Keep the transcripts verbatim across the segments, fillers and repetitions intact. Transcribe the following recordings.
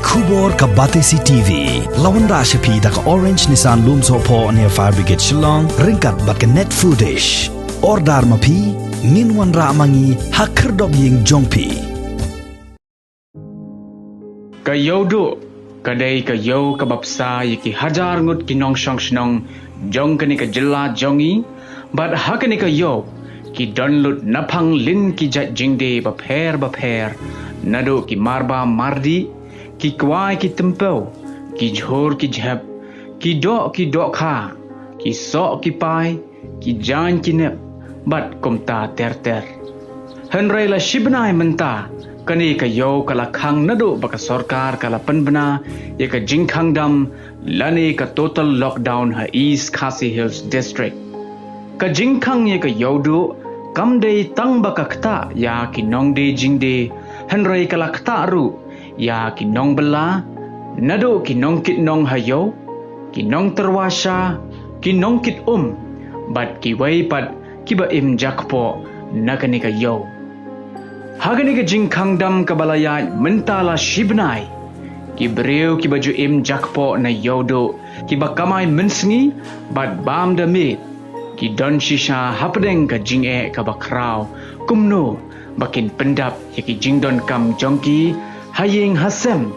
Khubor ka Batesi T V la wanrah sha phi da ka Orange Nissan Lumsohphoh near Fire Brigade Shillong, ryngkat bad ka Net Foodish. Order ma phi, ngin wanrah ma ngi ha khyrdop ïing jong phi. Ka Ïewduh ka dei ka ïew kaba bsa ïa ki hajar ngut ki nongshong shnong jong kane ka jylla jong ngi, bad ha kane ka ïew ki don lut naphang lin ki jait jingdie bapher bapher, naduh ki marba mardih, ki kwai ki tympew, ki jhur ki jhep, ki doh ki dohkha, ki soh ki pai, ki jaiñ ki nep, bad kumta ter ter. Hynrei la shi bnai mynta, kane ka ïew ka la khang naduh ba ka sorkar ka la pynbna ïa ka jingkhang dam lane ka total lockdown ha East Khasi Hills District. Ka jingkhang ïa ka Ïewduh kam dei tang ba ka ktah ïa ki nongdie jingdie, hynrei ka la ktah ruh ïa ki nongbylla, naduh ki nongkit nong ha ïew, ki nongtyrwa sha, ki nongkit um, bad kiwei pat kiba im jakpoh na kane ka ïew. Ha kane ka jingkhang dam kaba la ïaid mynta la shi bnai, ki briew kiba ju im jakpoh na Ïewduh kiba kamai mynsngi bad bam da miet, ki don shisha hapdeng ka jingeh kaba khraw kumno ba kin pyndap ïa ki jingdonkam jong ki ha ïing ha sem,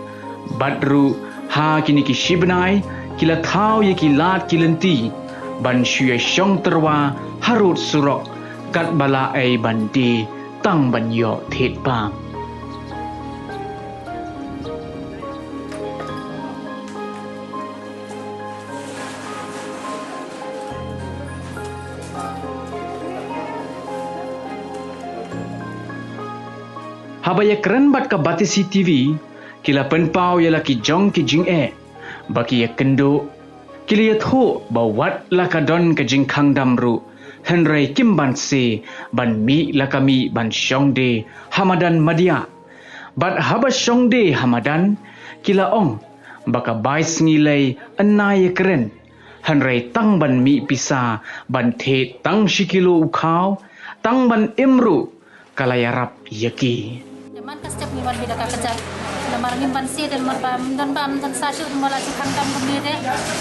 bad ruh ha kine ki shi bnai ki la thaw ïa ki lad ki lynti ban shu ïa shong tyrwa harud surok, katba la ei ban die tang ban ïoh thied bam. Haba ïakren bad ka Batesi T V, ki la pynpaw ïa la ki jong ki jingeh ba ki ïakynduh, ki la ïathuh ba wat la ka don ka jingkhang dam ruh, hynrei kim banse ban mih la ka mih ban shong die ha madan madiah. Bad haba shong die ha madan, ki la ong ba ka bai sngi lei yn nai ïakren, hynrei tang ban mih pisa ban thied tang shi kilo u khaw, tang ban im ruh ka la ïarap ïa ki. Ïa man ka step ngi wan beit da ka kjat. Namar ngim banse te, namar ba ym don bam, ym don sa shuh, namar la shu khang dam kumne te.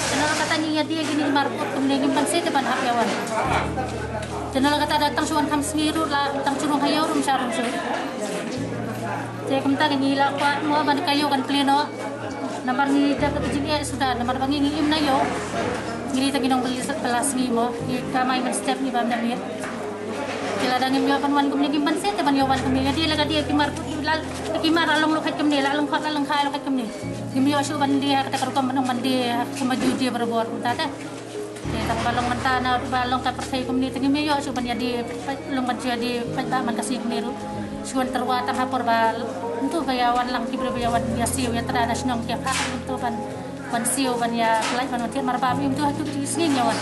Te na la kata ngi ïa die kine mar kut kumne, ngim banse te ban hap ïa wan. Te na la kata da tang shu wan kham sngi ruh, la tang shu rung ha ïew ruh ym shah rung shuh. Te kumta ka ngi la kwah mo ban ka ïew kan plie noh. Namar ngi da ka jingeh suda, namar ba ngi ngi im na ïew. Ngi ri tang ngi nongbylla sngi mo, ngi kamai mynstep ngi bam da miet. Te lada ngim ïoh ban wan kumne, ngim banse te ban ïoh wan kumne. Ïa die la ka die, ki mar, la, ki mar la long lok hait kumne, la long khot la long khai lok hait kumne. Ngim ïoh shuh ban die ha kata ka rukom ban ong ban die ha ka ma ju die barabor kumta te. Te tang ba long mynta na ba long ka pyrthei kumne te ngim ïoh shuh ban ïa die, long ban ïa die paidbah man ka sngi kumne ruh. Shu wan tyrwa tang ha por ba ntu ba ïa wan lang ki briew ba ïa wan ïa siew ïa trai na shnong ki ïa phah ntu ban, ban siew ban ïa pynlait ban wan thied mar ba ym tu ha tu ki sngi ïa wan.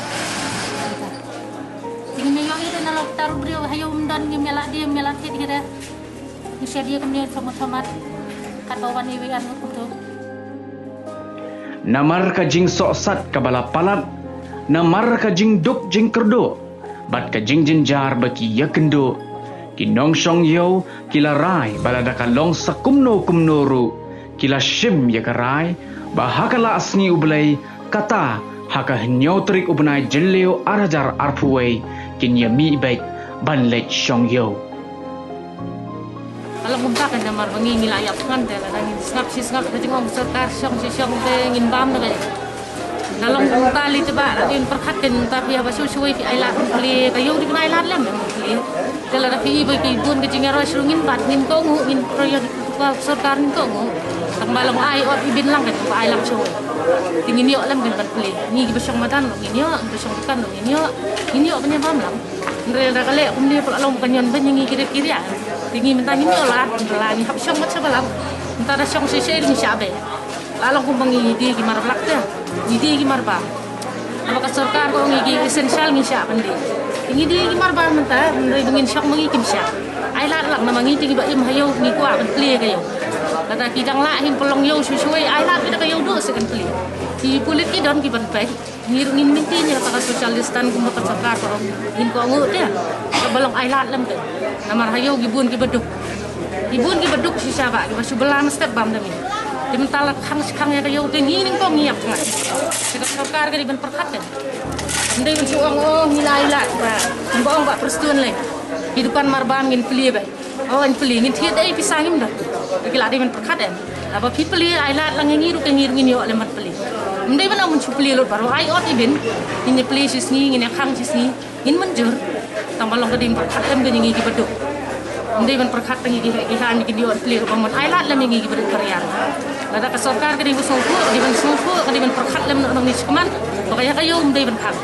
Te ngim ïoh ïa te na lok taru briew ha ïew ym don, ngim ïa lah die, ngim ïa lah thied ïa te. Ngi shah die kumne thom thom mat. Katba wan iwei ar ngut kumtu. Namar ka jingsohsat kaba la palat, namar ka jingduk jingkyrduh bad ka jingjynjar ba ki ïakynduh, ki nongshong ïew ki la rai ba lada ka long sa kumno kumno ruh, ki la shim ïa ka rai ba ha ka la sngi U Blei, kata ha ka hynñiew tarik u bnai Jylliew ar hajar arphew wei, kin ïa mih beit ban leit shong ïew. Ka long kumta ka, namar ba ngi ngi la ïap ngan te, lada ngi sngap shi sngap ka jingong sorkar shong shi shong te ngin bam na ka. Ka long kumta li te ba la ngin pyrkhat kan ta phi haba shu shu wei phi ai lad pli ka ïew, di phi ai lad lem pli. Te lada phi i ba ki bun ka jingïaroi shu ngin bat ngin kohnguh, ngin proyo di ka sorkar ngin kohnguh. Tang ba long ai ot ibin lang kan ba ai lang shu wei. Te ngin ïoh lem kan ban pli. Ngi ki ba shong madan long ngin ïoh, ki ba shong dukan long ngin ïoh. Ngin ïoh ban ïa bam lang. Hynrei lada ka leh kumne pat ka long ka ñion beiñ ïa ngi ki riat ki riat. Te ngi mynta ngim ïoh lad, hynrei la ngi hap shong mat sha balang. Mynta da shong shisha ngi shah beit. La long kumba ngi die ki mar blak te. Ngi die ki mar bam. Haba ka sorkar ka ong ngi ki essential ngi shah ban die. Te ngi die ki mar bam mynta, hynrei ba ngin shong ma ngi kim shah. Ai lad lang namar ngi te ngi ba im ha ïew ngi kwah ban plie ka ïew. Lada ki dang lah hin pynlong ïew shuh shuh, ai lad beit da ka Ïewduh seh kan plie. Ki pulit ki don ki ban peit. Ngi ruh ngin mynta ngi la ka social distance kumba ka sorkar ka ong. Ngin kohnguh te. Ka ba long ai lad lem te. Namar ha ïew ki bun ki ba duk. Ki bun ki ba duk shisha ba ki ba shu bylla mynstep bam da ngi. Te mynta la khang shi khang ïa ka ïew te ngi nyngkong ngi ïap thngan. Te ka sorkar ka dei ban pyrkhat te. Ym dei ban shu ong, oh, ngi la ailad ba, kumba ong Bah Prestone lei. Ki dukan marbam ngin plie beit. Oh, ngin plie, ngin thied ei, pisa ngim don. Te ki la dei ban pyrkhat em. Haba phi plie ailad lang ïa ngi ruh, te ngi ruh ngin ïoh lem ban plie. Ym dei ban ong ban shu plie lut baroh, ai ot ibin. Ngin ïa plie shisngi, ngin ïa khang shisngi. Ngin mynjur, tang ba long ka dei ban pyrkhat lem ka ïa ngi kiba duk. Ym dei ban pyrkhat tang ïa ki, ki ha ngi kin ïoh plie ruh ba mon ailad lem ïa ngi kiba duk, ka riar. Lada ka sorkar ka dei ban sngewthuh, ka dei ban sngewthuh, ka dei ban pyrkhat lem noh nangne shakhmat. Ba ka ïa ka ïew ym dei ban khang.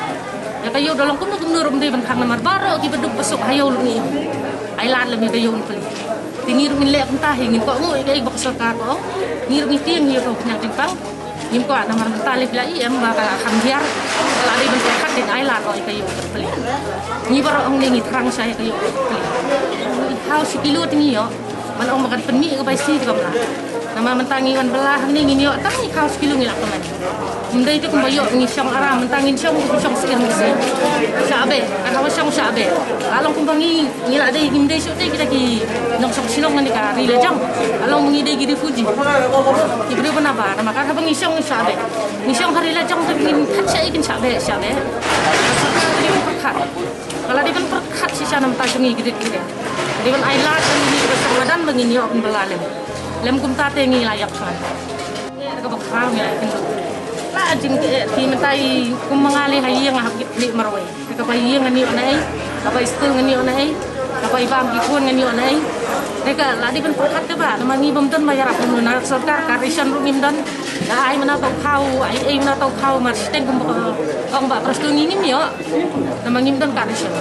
Ïa ka ïew da long kumno kumno ruh ym dei ban khang namar baroh kiba duk ba suk ha ïew lut ngi. Ailad lem ïa ka ïew ym plie. Te ngi ruh ngin leh kumta hi, ngin kohnguh ïa kaei ba ka sorkar ka ong. Ngi ruh ngi tieng ïa ka pynïaid jingpang. Ngim kwah namar mynta lei phi la ïohi em ba ka la kham hiar. Ka la dei ban pyrkhat, dei ailad noh ïa ka ïew ban plie. Ngi baroh hangne ngi thrang shai ïa ka ïew ban plie. Ngi khaw shi kilo te ngi ïoh. Ban ong ba kan pynmih ïa ka bai sngi te kam lah. Namar mynta ngi wan bylla hangne ngin ïoh tang ngi khaw shi kilo ngi lah kmen. Ym dei te kumba ïoh ngi shong aram, mynta ngin shong, ngin shong siem ngi siem. Shah beh, kan haba shong shah beh. Ka long kumba ngi Ngi la dei, ngim dei shuh te kita ki nongshong shnong ngan ka ri la jong. Ka long ngi dei ki refugee. Ki briew ba na ba, namar ka haba ngi shong shah beh. Ngi shong ha ri la jong te ngin that shah, kin shah beh, shah beh. Ka sorkar ka dei ban pyrkhat. Ka la dei ban pyrkhat shisha namar ta jong ngi ki rit ki rit. Dei ban ailad ngi ba shong madan ba ngin ïoh ban bylla lem. Lem kumta te ngi la ïap thngan. Ka ba khraw ngi la ïap thngan. La jing te, te mynta i kum ma nga lei ha ïing nga hap kit lei marwei. Te ka bai ïing ngan ïoh na ei, ka bai skul ngan ïoh na ei, ka bai bam ki khun ngan ïoh na ei. Te ka la dei ban pyrkhat te ba, namar ngi bym don ba ïarap kumno, na sorkar ka ration ruh ngim don. Ka ai mynta tau khaw, ai ei mynta tau khaw, mar shiteng kum ba ong Bah Prestone ngi ngim ïoh. Namar ngim don ka ration.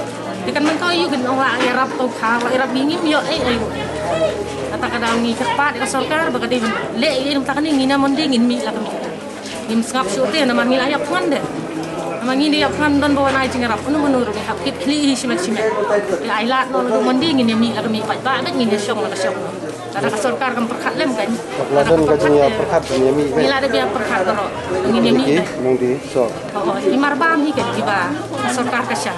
Te kan mynta ïoh kin ong la ïarap tau khaw, la ïarap ngi ngim ïoh ei ei ruh. Kata ka daw ngi kyrpad ïa ka sorkar ba ka dei ban leh ei ei, namar ta kane ngi na Monday ngin mih la ka mih. Ngim sngap shuh te namar ngi la ïap thngan de. Namar ngi la ïap thngan, don ba wan ai jingïarap, uno uno ruh ngi hap kit khlieh hi shimet shimet. Te ailad noh naduh Monday ngin ïa mih la ka mih, paidbah bad ngin ïa shong la ka shong. Lada ka sorkar kam pyrkhat lem kan. Lada don ka jingïapyrkhat, ngin ïa mih beit. Ngi la dep ïapyrkhat baroh. Ngin ïa mih beit. Nongdie, so. Oh, oh, i marbam hi kan kiba ka sorkar ka shah.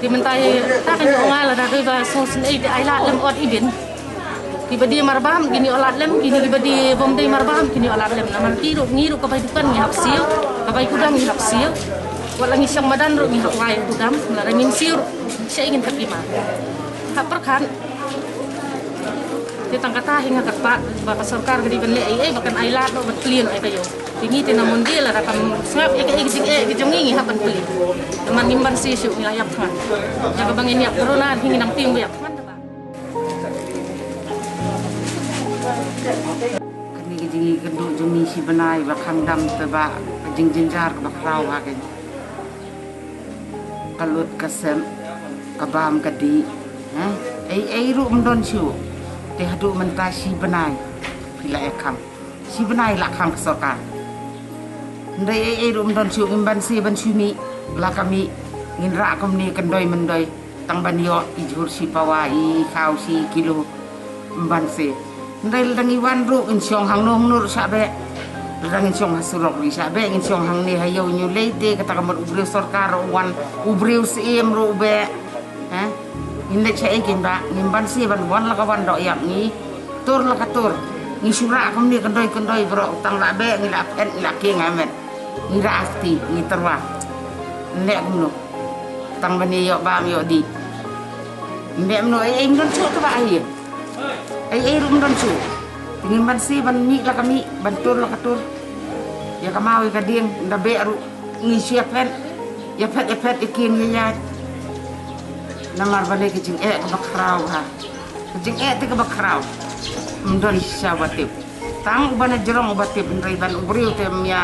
Te mynta ïa ta kan ong ai lada dei ba sngewsynei te ailad lem ot ibin. Kiba die marbam kin ïoh lad lem, kine kiba die bym dei marbam kin ïoh lad lem. Namar ki ruh, ngi ruh ka bai dukan ngi hap siew, ka bai kudam ngi hap siew. Wat la ngi shong madan ruh ngi hap wai kudam, lada ngim siew ruh shaei ngin thep ïa ma. Hap pyrkhat. Te tang kata hi nga kyrpad ba ka sorkar ka dei ban leh ei ei ba kan ailad noh ban plie noh ïa ka ïew. Te ngi te na Monday lada kam sngap ïa kaei ka jingeh ka jong ngi, ngi hap ban plie. Namar ngim banse shuh, ngi la ïap thngan. Ïa kaba ngin ïap corona hi ngi nang tieng ba ïap thngan te ba. Kane ka jingïakynduh jong ngi shi bnai ba khang dam te ba ka jingjynjar kaba khraw ha ka, ka lut ka sem, ka bam ka dih. Ha? Ei ei ruh ym don shuh. Te haduh mynta shi bnai phi la ïa khang. Shi bnai la khang ka sorkar. Hynrei ei ei ruh ym don shuh, ngim banse ban shu mih la ka mih. Ngin rah kumne kyndoi myndoi. Tang ban ïoh i jhur shi pawa, i khaw shi kilo. Ym banse. Hynrei lada ngi wan ruh ngin shong hangno hangno ruh shah beh. Lada ngin shong ha surok ruh shah beh, ngin shong hangne ha ïew, ngi lei te kata ka mut u briew sorkar ruh wan, u briew syiem ruh beh. Ha? Ngin leit shaei kein ba, ngim banse ban wan la ka wan doh ïap, ngi tur la ka tur. Ngi shu rah kumne kyndoi kyndoi baroh, tang la beh ngi la phet, ngi la kieng ha met. Ngi rah kti, ngi tyrwa. Nleh kumno? Tang ban ïoh bam ïoh dih. Nleh kumno, ei ei ym don shuh te ba ei. Ei ei ruh ym don shuh. Te ngim banse ban mih la ka mih, ban tur la ka tur. Ïa ka maw ïa ka dieng, nda beh ruh ngi shu ïa phet. Ïa phet ïa phet, ïa kieng ïa ïaid. Namar balei ka jingeh kaba khraw ha. Ka jingeh te kaba khraw. Ym don shisha ba tip. Tang uba na jrong uba tip, hynrei ban u briew te ym ïa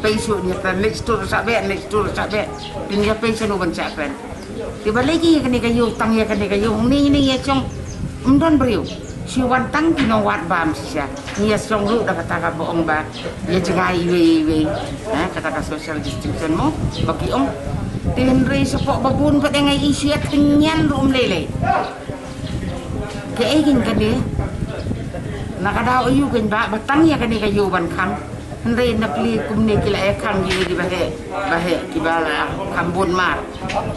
pei shuh, ïa peit, leit stur shah beh, leit stur shah beh. Te ym ïa pei shano ban shah peit. Te balei ki ïa kane ka ïew, tang ïa kane ka ïew, hangne ngi ïa shong ym don briew. Shu wan tang ki nongwad bam shisha. Ngi ïa shong ruh da kata kaba ong ba ïa jngai iwei iwei. Ha, kata ka social distancing mo ba ki ong. Te hynrei shapoh ba bun pat ïa ngi ïa shu ïa thynnian ruh ym lei lei. Kaei kein kane? Na ka daw aïu kein ba, ba tang ïa kane ka ïew ban khang. Hynrei na pli kumne ki la ïa khang, ki, ki ba heh, ba heh, ki ba la kham bun mar.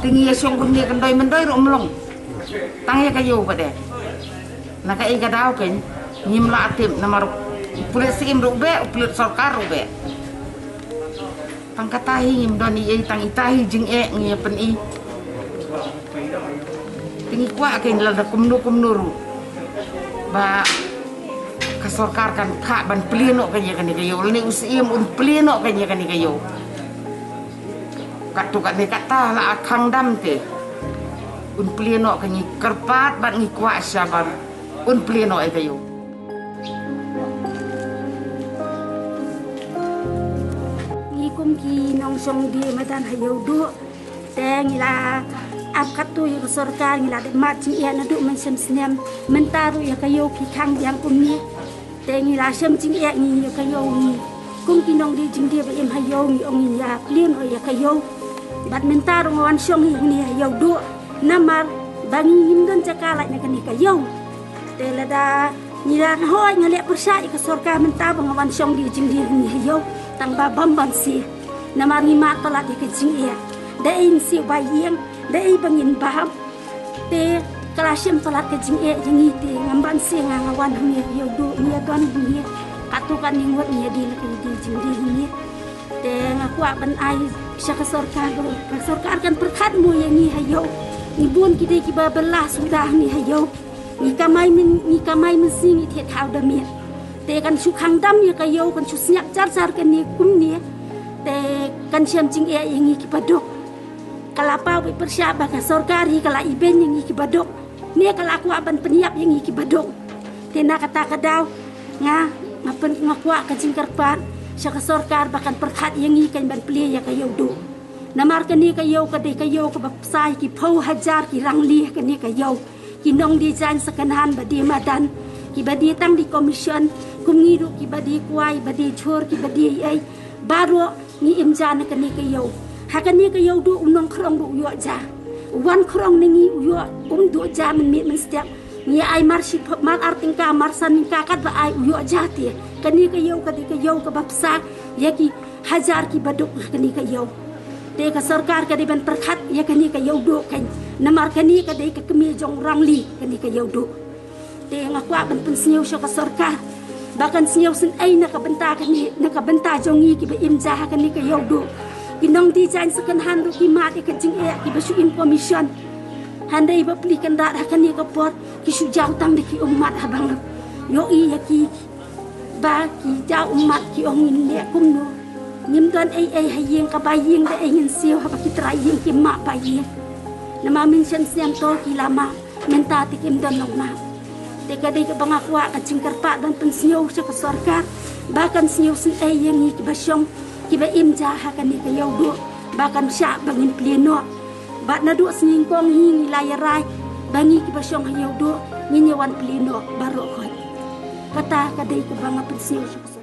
Te ngi ïa shong kumne kyndoi myndoi ruh ym long. Tang ïa ka ïew pat de. Na kaei ka daw kein, ngim lah tip namar Pulit Syiem ruh beh, pulit sorkar ruh beh. Tang kata hi ngim don ei ei, tang ita hi jingeh ngi ïa pyni. Te ngi kwah kein lada kumno kumno ruh ba ka sorkar kan phah ban plie noh kein ïa kane ka ïew, lane u Syiem un plie noh kein ïa kane ka ïew. Katto katne kata la a khang dam te un plie noh kein, ngi kyrpad bad ngi kwah shabar un plie noh ïa ka ïew. Ngi kum ki nongshong die madan ha Ïewduh, te ngi la ap katto ïa ka sorkar, ngi la dep mad jingeh naduh mynshem snem. Mynta ruh ïa ka ïew ki khang biang kumne. Te ngi la shem jingeh ngi ïa ka ïew ngi. Kum ki nongdie jingdie ba im ha ïew ngi ong ngi ïa plie noh ïa ka ïew. Bad mynta ruh nga wan shong hi hangne ha Ïewduh. Namar ba ngi ngim don jaka lait na kane ka ïew. Te lada ngi la hoi nga leh pyrshah ïa ka sorkar mynta ba nga wan shong die jingdie hangne ha ïew. Tang ba bam ban siew. Namar ngi mad palat ïa ka jingeh. Da ei ngin siew ba ïeng, da ei ba ngin bam. Te ka la shem palat ka jingeh ïa ngi te ngam ban siew nga, nga wan hangne ha Ïewduh, ngi ïa don hangne. Katto katne ngut ngi ïa die la ka die jingdie hangne. Te nga kwah ban ai sha ka sorkar ba ka sorkar kan pyrkhat mo ïa ngi ha ïew. Ngi bun ki dei kiba bylla suda hangne ha ïew. Ngi kamai myn, ngi kamai mynsiem, ngi thied thaw da miet. Te kan shu khang dam ïa ka ïew, kan shu sniap jar jar kane kumne. Te kan shem jingeh ïa ngi kiba duk. Ka la paw beit pyrshah ba ka sorkar hi ka la ibeiñ ïa ngi kiba duk. Ne ka la kwah ban pynïap ïa ngi kiba duk. Te na kata ka daw nga, nga pyn, nga kwah ka jingkyrpad sha ka sorkar ba kan pyrkhat ïa ngi kan ban plie ïa ka Ïewduh. Namar kane ka ïew ka dei ka ïew kaba psa ïa ki phew hajar ki rangli ha kane ka ïew. Ki nongdie jaiñ second hand ba die madan, kiba die tang die commission, kum ngi ruh kiba die kwai, ba die jhur, kiba die ei ei. Baroh ngi im ja na kane ka ïew. Ha kane ka Ïewduh u nongkhrong ruh u ïoh ja. U wan khrong na ngi u ïoh, um duh ja mynmiet mynstep. Ngi ai mar shi, mar ar tyngka, mar san tyngka katba ai u ïoh ja te. Kane ka ïew ka dei ka ïew kaba psa ïa ki hajar kiba duk ha kane ka ïew. Te ka sorkar ka dei ban pyrkhat ïa kane ka Ïewduh kan. Namar kane ka dei ka kmie jong u rangli kane ka Ïewduh. Te nga kwah ban pynsngew sha ka sorkar ba kan sngewsynei na ka bynta kane, na ka bynta jong ngi kiba im ja ha kane ka Ïewduh. Ki nongdie jaiñ second hand ruh ki mad ïa ka jingeh kiba shu im commission. Hynrei ba pli kynrad ha kane ka por ki shu jaw tang da ki ummat ha bang. Ïohi ïa ki ba ki jaw ummat ki ong ngin leh kumno. Ngim don ei ei ha ïing, kaba ïing da ei ngin siew haba ki trai ïing ki map ba ïing. Namar mynshem snem to ki la map. Mynta te kim don long map. Te ka dei kaba nga kwah ka jingkyrpad ban pynsngew sha ka sorkar ba kan sngewsynei ïa ngi kiba shong kiba im ja ha kane ka Ïewduh ba kan shah ba ngin plie noh. Bad naduh snyngkong hi ngi la ïa rai ba ngi kiba shong ha Ïewduh ngin ïa wan plie noh baroh khoit. Kata ka dei kaba nga pynsngew sha ka sorkar.